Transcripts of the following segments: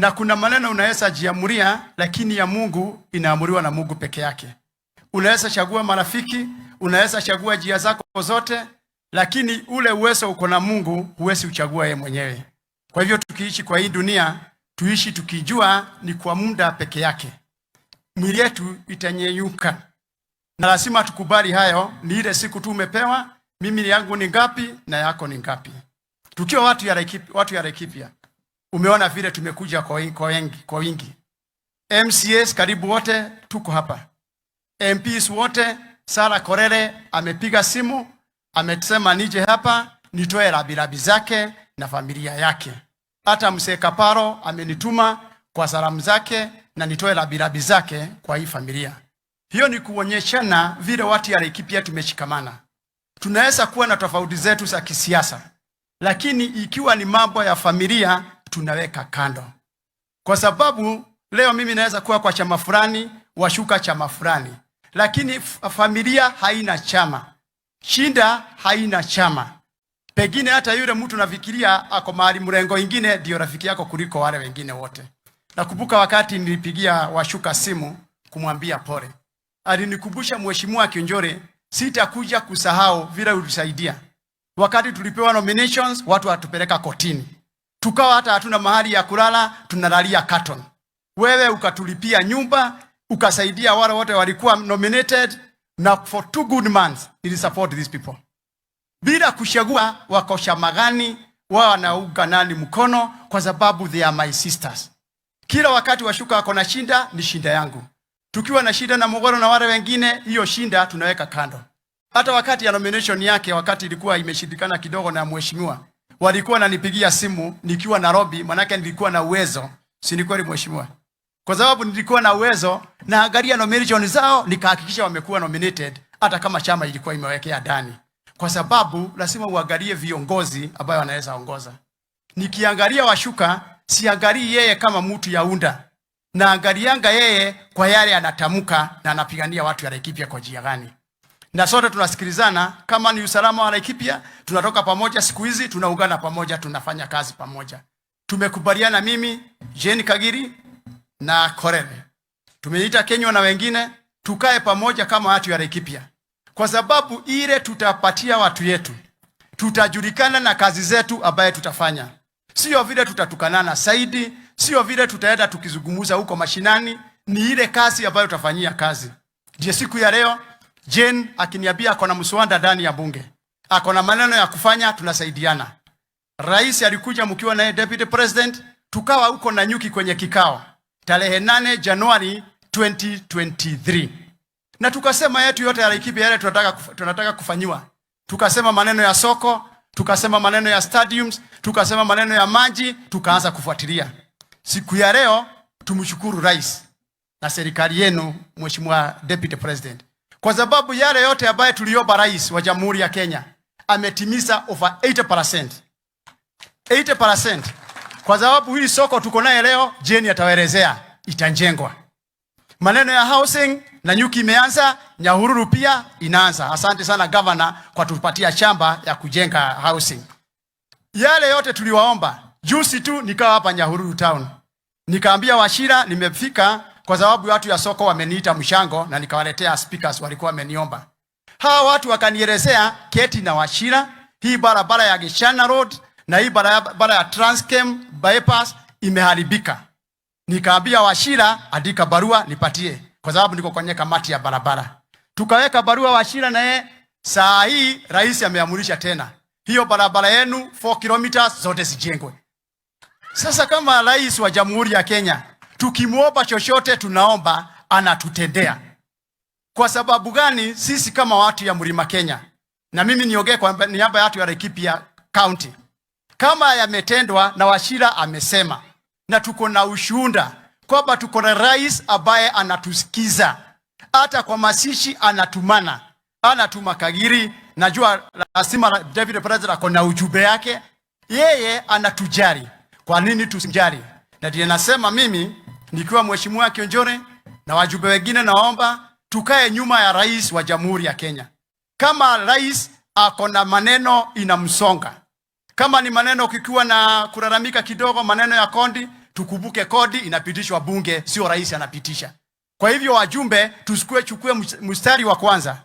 Na kuna maneno unaweza jiamuria, lakini ya Mungu inaamuriwa na Mungu peke yake. Unaweza chagua marafiki, unaweza chagua njia zako zote, lakini ule uwezo uko na Mungu, huwezi uchagua yeye mwenyewe. Kwa hivyo tukiishi kwa hii dunia, tuishi tukijua ni kwa muda peke yake. Mwili yetu itanyeyuka, na lazima tukubali hayo. Ni ile siku tu umepewa, mimi yangu ni ngapi na yako ni ngapi. Tukiwa watu ya Laikipia, umeona vile tumekuja kwa wingi. MCAs karibu wote tuko hapa, MPs wote. Sara Korere amepiga simu, amesema nije hapa nitoe rambirambi zake na familia yake. Hata mzee Kaparo amenituma kwa salamu zake na nitoe rambirambi zake kwa hii familia. Hiyo ni kuonyeshana vile watu ya Laikipia tumeshikamana. Tunaweza kuwa na tofauti zetu za kisiasa, lakini ikiwa ni mambo ya familia tunaweka kando, kwa sababu leo mimi naweza kuwa kwa chama fulani, Washuka chama fulani, lakini familia haina chama, shinda haina chama. Pengine hata yule mtu nafikiria ako mahali mrengo ingine ndio rafiki yako kuliko wale wengine wote. Nakumbuka wakati nilipigia Washuka simu kumwambia pole, alinikumbusha, "Mheshimiwa Kiunjuri, sitakuja kusahau vile ulisaidia wakati tulipewa nominations, watu watupeleka kotini, tukawa hata hatuna mahali ya kulala, tunalalia carton. Wewe ukatulipia nyumba, ukasaidia wale wote walikuwa nominated, na for 2 good months nilisupport these people bila kuchagua wako chama gani, wao wanaunga nani mkono, kwa sababu they are my sisters. Kila wakati Washuka wako na shinda, ni shinda yangu. Tukiwa na shida na Mugoro na wale wengine, hiyo shinda tunaweka kando. Hata wakati ya nomination yake, wakati ilikuwa imeshindikana kidogo na mheshimiwa, walikuwa wananipigia simu nikiwa Nairobi, manake nilikuwa na uwezo, si ni kweli mheshimiwa? Kwa sababu nilikuwa na uwezo na angalia nomination zao, nikahakikisha wamekuwa nominated, hata kama chama ilikuwa imewekea ndani, kwa sababu lazima uangalie viongozi ambayo wanaweza ongoza. Nikiangalia Washuka, siangalii yeye kama mtu ya UNDA, naangalianga yeye kwa yale anatamka na anapigania watu ya Laikipia kwa njia gani. Na sote tunasikilizana, kama ni usalama wa Laikipia, tunatoka pamoja siku hizi, tunaungana pamoja, tunafanya kazi pamoja. Tumekubaliana mimi, Jane Kagiri na Korere, tumeita Kenywa na wengine, tukae pamoja kama watu ya Laikipia, kwa sababu ile tutapatia watu yetu, tutajulikana na kazi zetu ambaye tutafanya, sio vile tutatukanana zaidi, sio vile tutaenda tukizungumza huko mashinani, ni ile kazi ambayo tutafanyia kazi. Ndiyo siku ya leo Jane akiniambia ako na mswada ndani ya bunge, ako na maneno ya kufanya, tunasaidiana. Rais alikuja mkiwa naye deputy president, tukawa huko Nanyuki kwenye kikao tarehe 8 Januari 2023 na tukasema yetu yote ya Laikipia yale tunataka kufanyiwa. Tukasema maneno ya soko, tukasema maneno ya stadiums, tukasema maneno ya maji, tukaanza kufuatilia. Siku ya leo tumshukuru rais na serikali yenu, Mheshimiwa Deputy President, kwa sababu yale yote ambayo tuliomba rais wa Jamhuri ya Kenya ametimiza over 80%. 80%. Kwa sababu hii soko tuko naye leo, Jane atawaelezea itajengwa. Maneno ya housing Nanyuki imeanza, Nyahururu pia inaanza. Asante sana governor kwa tupatia shamba ya kujenga housing. Yale yote tuliwaomba. Juzi tu nikawa hapa Nyahururu town. Nikaambia Wachira nimefika kwa sababu watu ya soko wameniita mshango na nikawaletea speakers walikuwa wameniomba. Hawa watu wakanielezea keti na Wachira, hii barabara ya Gishana Road na hii barabara ya Transchem bypass imeharibika. Nikaambia Wachira, andika barua nipatie, kwa sababu niko kwenye kamati ya barabara. Tukaweka barua Wachira na yeye, saa hii rais ameamurisha tena hiyo barabara yenu 4 kilometers zote zijengwe. Sasa kama rais wa Jamhuri ya Kenya tukimwomba chochote tunaomba anatutendea. Kwa sababu gani sisi kama watu ya Mlima Kenya, na mimi niongee kwa niaba ya watu ya Laikipia County, kama yametendwa na Wachira amesema, na tuko na ushuhuda kwamba tuko na rais ambaye anatusikiza, hata kwa mazishi anatumana, anatuma Kagiri. Najua lazima Deputy President ako na ujumbe yake, yeye anatujali. Kwa nini tusimjali? Na ndiye nasema mimi nikiwa Mheshimiwa Kiunjuri na wajumbe wengine, naomba tukae nyuma ya rais wa Jamhuri ya Kenya. Kama rais ako na maneno inamsonga, kama ni maneno kikiwa na kulalamika kidogo, maneno ya kodi, Tukumbuke kodi inapitishwa bunge, sio rais anapitisha. Kwa hivyo wajumbe, tusikue chukue mstari wa kwanza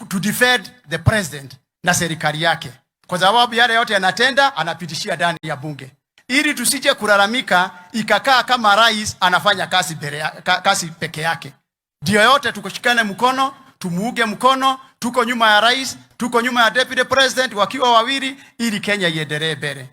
to defend the president na serikali yake, kwa sababu yale yote yanatenda anapitishia ndani ya bunge, ili tusije kulalamika ikakaa kama rais anafanya kazi, kazi peke yake. Ndio yote tukushikane mkono, tumuuge mkono, tuko nyuma ya rais, tuko nyuma ya deputy president wakiwa wawili, ili Kenya iendelee mbele.